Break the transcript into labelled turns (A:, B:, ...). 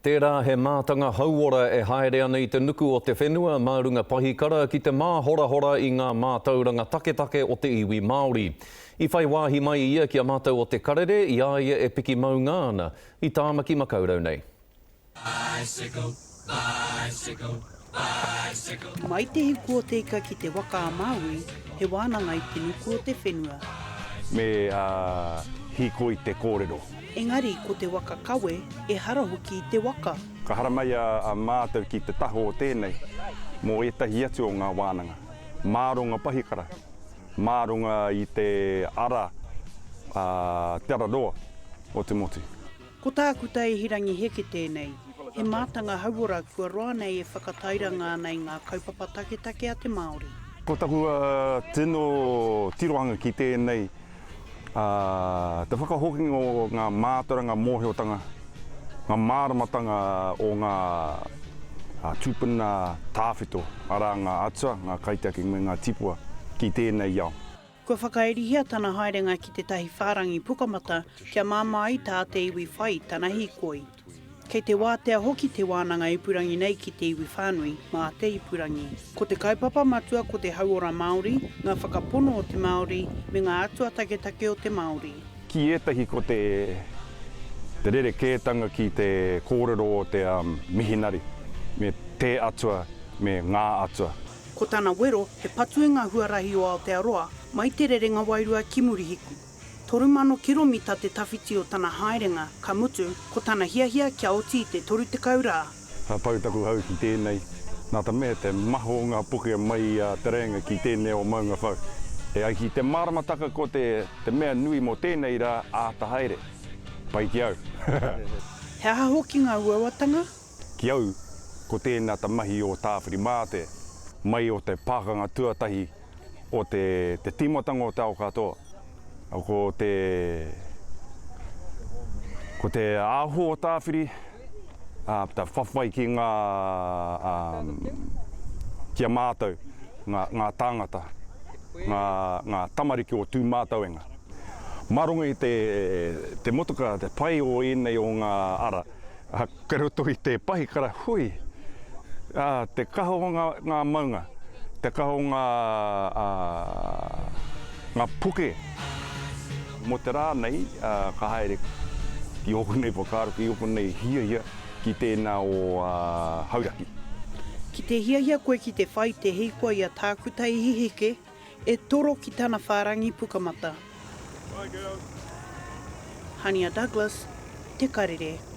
A: Tērā he mātanga hauora e haere ana i te nuku o te whenua mā runga pahikara ki te māhorahora i ngā mātauranga taketake o te iwi Māori. I whai wāhi mai ia ki a mātou o Te Karere i a ia e piki maunga ana i Tāmaki Makaurau nei.
B: Bicycle, bicycle, bicycle.
C: Mai te hiku o te ika ki te waka a Māui, he wānanga i te nuku o te whenua.
D: Me hīkoi te kōrero.
C: Engari ko te waka kawe, ehara hoki i te waka.
D: Ka haramai a mātou ki te taha o tēnei mō ētahi atu o ngā wānanga, mā runga pahikara, mā runga i te ara, te ara roa o te motu.
C: Ko Tākuta Ihirangi Heke tēnei, he mātanga hauora kua roa nei e whakatairanga ana i ngā kaupapa taketake a te Māori.
D: Ko taku tino tirohanga ki tēnei Ā, te whakahokinga o ngā mātauranga mōhiotanga, ngā māramatanga o ngā tūpuna tāwhito, arā ngā atua, ngā kaitiaki me ngā tipua ki tēnei ao.
C: Kua whakairihia tana haerenga ki tētahi whārangi pukamata kia māmā ai tā te iwi whai tana hīkoi. Kei te wātea hoki te wānanga ipurangi nei ki te iwi whānui mā te ipurangi. Ko te kaupapa matua ko te hauora Māori, ngā whakapono o te Māori, me ngā atua taketake o te Māori.
D: Ki ētahi ko te te rerekētanga ki te kōrero o te mihinari me te atua me ngā atua.
C: Ko tana wero he patu i ngā huarahi o Aotearoa mai te rerenga wairua ki Murihiku. 3000 kiromita te tawhiti o tana haerenga, ka mutu, ko tana hiahia kia oti i te 30 rā.
D: Ka pau taku hau ki tēnei, nā te mea te maha o ngā puke mai i a Te Reinga ki tēnei o Maungawhau. E ai ki te māramataka ko te te mea nui mō tēnei rā āta haere. Pai ki au.
C: He aha hoki ngā uauatanga?
D: Ki au, ko tēnā te mahi o Tāwhirimātea, mai o te pakanga tuatahi o te, te tīmatanga o te ao katoa. Ko te, ko te āhua o Tāwhiri, ā, te whawhai ki ngā, ā, ki a mātou, ngā, ngā tāngata, ngā, ngā tamariki o Tūmātauenga. Mā runga i te, te motoka, te pai o ēnei o ngā ara, Kei roto i te pahikara hui, ā, te kaha o ngā, ngā maunga, te kaha o ngā, ā, ngā puke. Mō te rā nei, ā, ka haere ki ōku nei whakaaro, ki ōku nei hiahia ki tēnā o, ā, Hauraki.
C: Ki te hiahia koe ki te whai te hīkoi a Tākuta Ihi Heke, e toro ki tana whārangi pukamata. Hania Douglas, Te Karere.